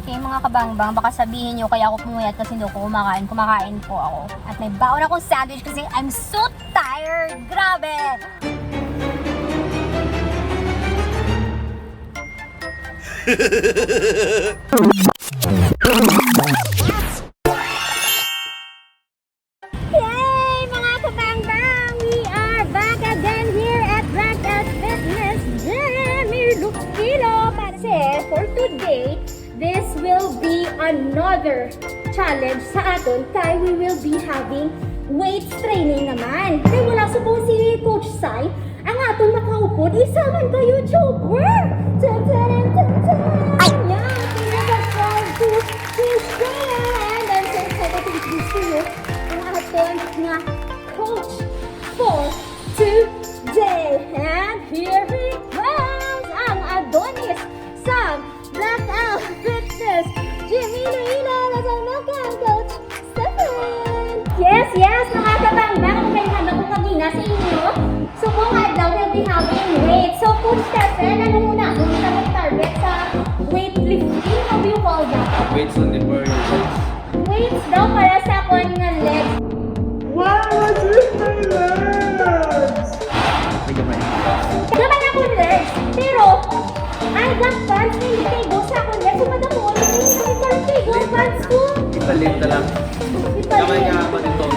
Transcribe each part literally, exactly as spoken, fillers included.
Okay, mga kabangbang, baka sabihin nyo kaya ako pumuyat kasi hindi ako kumakain. Kumakain po ako. At may baon akong sandwich kasi I'm so tired. Grabe! Yay! Mga kabangbang, we are back again here at Blackout Fitness Gym Iloilo. Kasi for today, this will be another challenge sa aton kay we will be having weights training naman. Kay wala subong si Coach Sai, ang aton makaupod, isa man ka YouTuber! Tan, tan, tan, tan, tan! Ay! Yeah, please subscribe to his channel! And I'm so excited to introduce to you ang aton nga coach for today. And here he comes! Ang Adonis sa Blackout Fitness Gym Iloilo! Let's welcome Coach Stefan! Yes, yes, mga kabangbang, ang kailangan ko kagina sa inyo. So, kung adlaw, we'll be having weight. So, Coach Stefan, anong una? Kung ka mag-target sa weightlifting, how do you call that? Weights on the bar. Weights daw para sa akon nga legs. Why was it my legs? Gamay akon legs, pero I got pants nga hindi kay go sa akon legs. So, madamo, hindi kay go ang pants ko. Ipalit na lang. Ipalit. Gamay nga, madutong.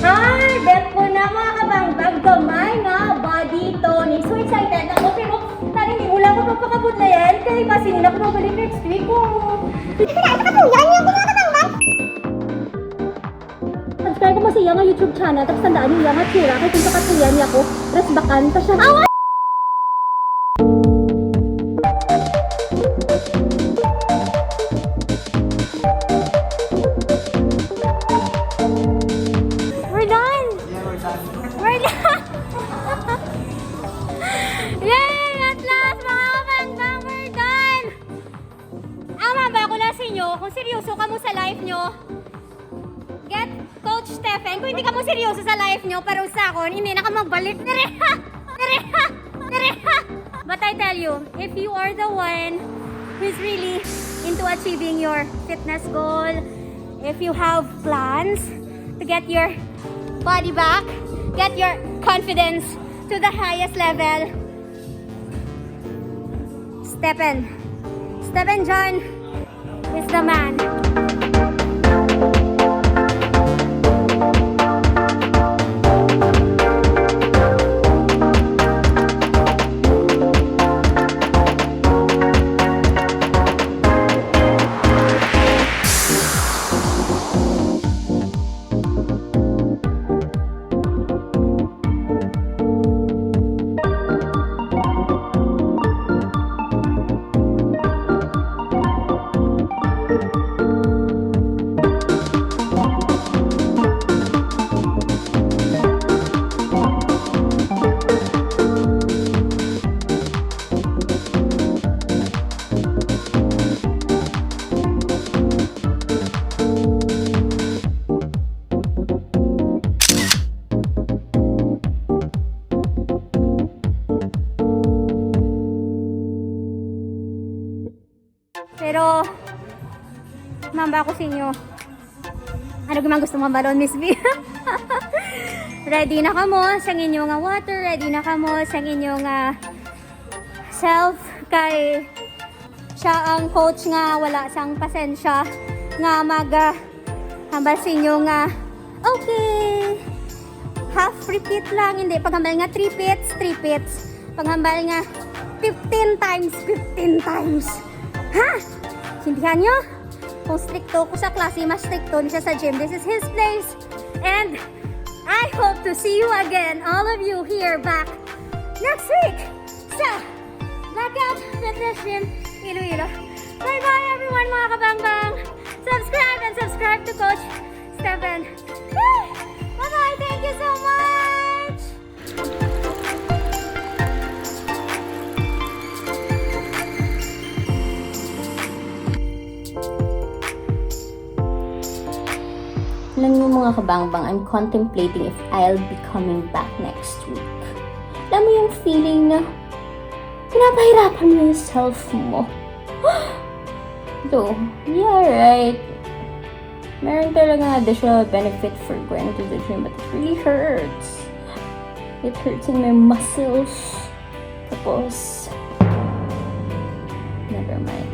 Ay, bet ko na, mga kabangbang, gamay nga body tonic. So excited ako, pero tani, hindi mo lang ako magpakabudlayan. Kay basi nila ako magbalik next week, oh. Ito na, ito ka po, yan, yung mga kabangbang. Subscribe ko mo sa iya nga YouTube channel, tapos tandaan niyo iya nga tsura, kay kung kakatuyan niya ko, resbakan pa siya. Awa! We're done! We're done! Yay! At last, mga kabangbang, we're done! Ang mamba ko lang sa inyo, kung seryoso ka mo sa life nyo, get Coach Stefan. Kung hindi ka mo seryoso sa life nyo, pero sa akon, hindi na ka magbalik. Diri ha! Diri ha! Diri ha! But I tell you, if you are the one who is really into achieving your fitness goal, if you have plans to get your body back, get your confidence to the highest level, Stefan. Stefan John is the man. Pero, mamba ko sa inyo. Ano gyud man gusto mong balon, Miss B? Ready na kamo sa inyo nga water, ready na kamo sa inyo nga self, kay siya ang coach nga wala sang pasensya nga mag, ah, hambal sa inyo nga, okay, half repeat lang, hindi. Paghambal nga three pits, three pits. Paghambal nga fifteen times, fifteen times. Ha? Sindihan nyo? Kung stricto ko sa klase, mas stricto ni siya sa gym. This is his place. And I hope to see you again, all of you here back next week sa Blackout Fitness Gym Iloilo. Bye-bye everyone, mga kabangbang. Subscribe and subscribe to Coach Stefan. Bye-bye. Thank you so much. Alam niyo, mga kabangbang, I'm contemplating if I'll be coming back next week. Alam mo yung feeling na pinapahirapan mo yung self mo. So, yeah, right. Meron talaga additional benefit for going to the gym, but it really hurts. It hurts in my muscles. Tapos, never mind.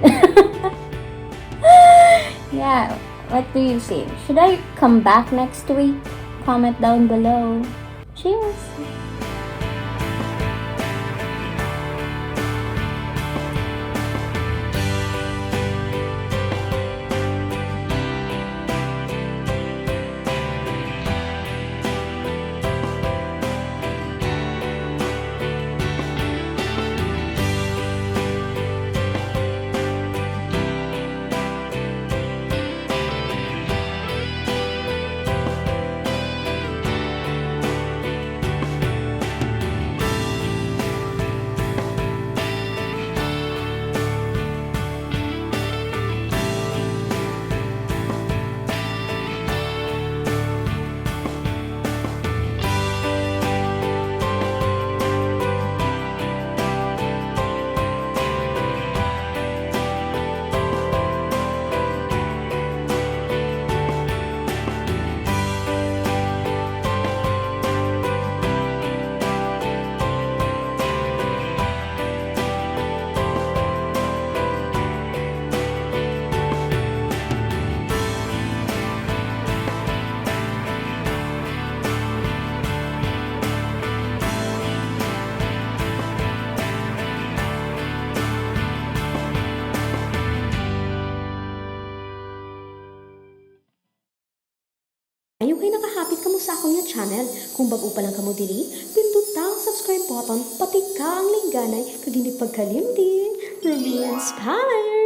Yeah, what do you say? Should I come back next week? Comment down below. Cheers! Ayaw kay nakahapit kamo sa akon nga channel. Kung bag-o pa lang kamo diri, pinduta ang subscribe button, patika ang lingganay, kag hindi pagkalimti, Rumi Inspire!